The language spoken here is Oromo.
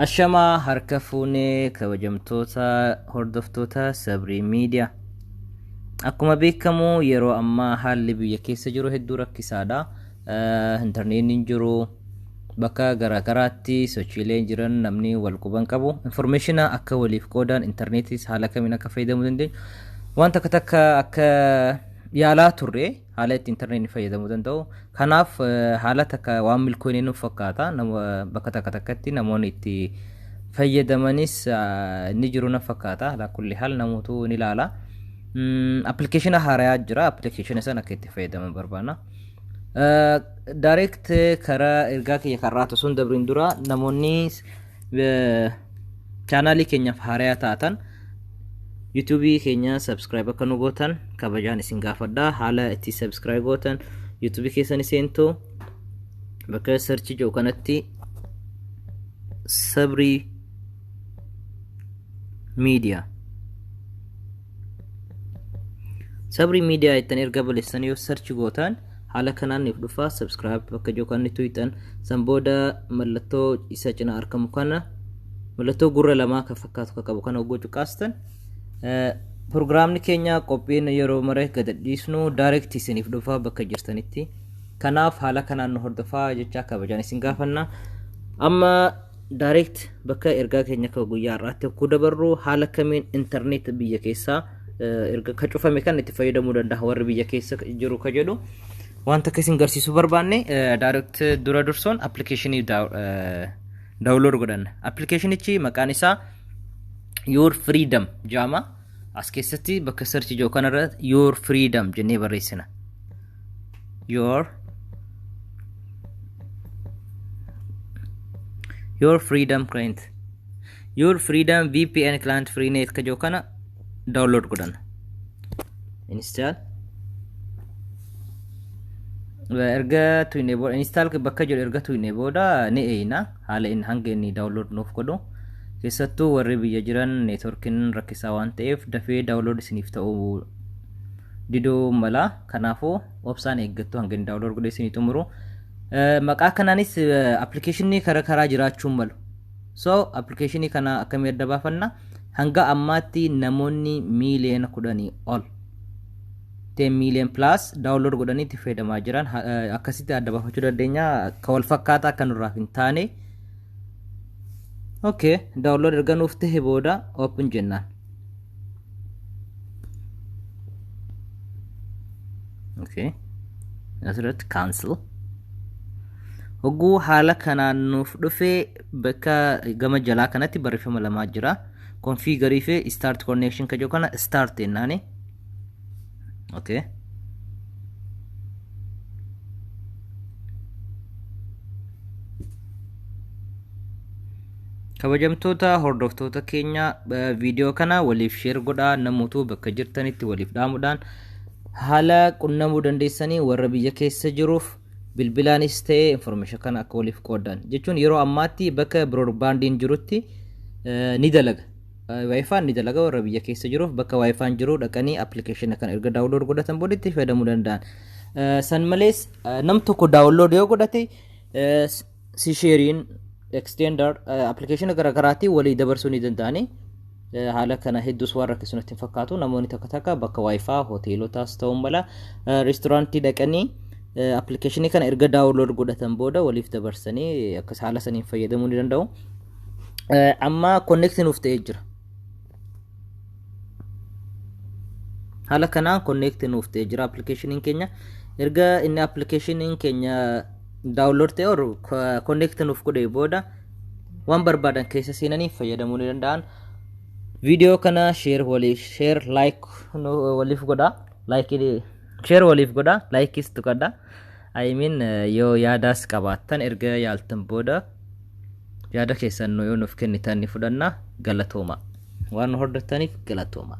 Ashamaa harka fuunee kabajamtoota hordoftoota Sabrii Miidiyaa. Akkuma beekamu yeroo ammaa haalli biyya keessa jiru hedduu rakkisaadha. Intarneetni hin jiru, bakka garaagaraatti sochiileen jiran namni wal quban qabu. Informeeshina akka waliif qoodan intarneetis haala kamiin akka fayyadamuu dandeenyu waan takka takka akka yaalaa turre haala itti intarneetni fayyadamuu danda'u. Kanaaf haala takka waan milkoonee nuuf fakkaata. Bakka takka takkatti namoonni itti fayyadamanis ni jiru na fakkaata. Alaa kulli haal namootu ni ilaala. Appilikeeshina haarayaa jira. Appilikeeshina sana akka itti fayyadaman barbaanna. Direct karaa ergaa kiyya karraa osoo hin dabriin dura namoonni chaanaalii keenyaaf haarayaa taatan yuutuubii keenya subscribe akka nu gootan kabajaan isin gaafadha. Haala itti subscribe gootan yuutuubii keessan seentu bakka search jiru kanatti Sabrii Miidiyaa. Sabrii Miidiyaa jettan erga balleessan yoo search gootan haala kanaan nuuf dhufa. Subscribe bakka jiru kan nuti tuqxan san booda mallattoo isa cina argamu kana mallattoo gurra lamaa kan fakkaatu kan qabu kana hogguu cuqaastan Pirogiraamni keenya qophiin yeroo mara gad dhiisnu direct isiniif dhufa bakka jirtanitti. Kanaaf haala kanaan nu hordofaa jecha kabajaan isin gaafanna. Amma direct bakka ergaa keenya akka guyyaa har'aatti hokkuu dabarru haala kamiin internet biyya keessaa erga ka cufame kan itti fayyadamuu danda'a warri biyya keessa jiru ka jedhu wanta akka isin garsiisuu barbaanne direct dura dursoon appilikeeshinii download godhanna. Appilikeeshinichi maqaan isaa Your Freedom jedhama. As keessatti bakka search jiru kanarra Your Freedom jennee barreessina. Your Freedom Client. Your Freedom VPN Client Freenet ka jiru kana download godhanna. Install. Erga tuqnee booda install bakka jedhu erga tuqnee booda ni eeyna haala inni hanga inni download nuuf godhu. Keessattuu warri biyya jiran neetworkiin rakkisaa waan ta'eef dafee download isiniif ta'uu diduu mala. Kanaafuu obsaan eeggattu hanga inni download godhee isinii xumuru. Maqaa kanaanis appilikeeshinii karaa karaa jiraachuu malu. So appilikeeshinii kana akkamii adda baafanna? Hanga ammaatti namoonni miiliyoona 10 ol 10 million plus download godhanii itti fayyadamaa jiran akkasitti adda baafachuu dandeenya ka wal fakkaataa akka nurraaf hin taane. Okay, download erga nuuf tahe booda open jennaan. Okay, asirratti cancel. Hogguu haala kanaan nuuf dhufe bakka gama jalaa kanatti barreeffama lamaa jira. Configure fi start connection ka jiru kana start jennaani. Okay. Kabajamtoota hordoftoota keenya, viidiyoo kana waliif share godhaa, namootu bakka jirtanitti waliif dhaamuudhaan haala qunnamuu dandeessanii warra biyya keessa jiruuf bilbilaanis ta'ee information kana akka waliif qoodan jechuun yeroo ammaatti bakka broadbandiin jirutti ni dalaga. Wi-Fi ni dalaga warra biyya keessa jiruuf bakka Wi-Fi jiru dhaqanii application kana erga download godhatan booda itti fayyadamuu danda'an. San malees nam tokko download yoo godhate si sheeriin extender application garaagaraatiin walii dabarsuu ni danda'ani. Haala kana hedduus waan rakkisu natti hin fakkaatu. Namoonni takka takka bakka Wi-Fi hoteelotaas ta'uu mala reesturaantii dhaqanii appilikeeshinii kana erga download godhatan booda waliif dabarsanii akkas haala saniin fayyadamuu ni danda'u. Amma connect nuuf ta'ee jira. Haala kanaan connect nuuf ta'ee jira appilikeeshiniin keenya. Erga inni appilikeeshiniin keenya download ta'e or connect nuuf godhee booda waan barbaadan keessa seenanii fayyadamuu ni danda'an. Viidiyoo kana share waliif share like waliif godha. Like share waliif godha. Likeis tuqadha. I mean yoo yaadaas qabaattan erga yaaltan booda yaada keessan yoo nuuf kennitan ni fudhanna. Galatooma. Waan nu hordoftaniif galatooma.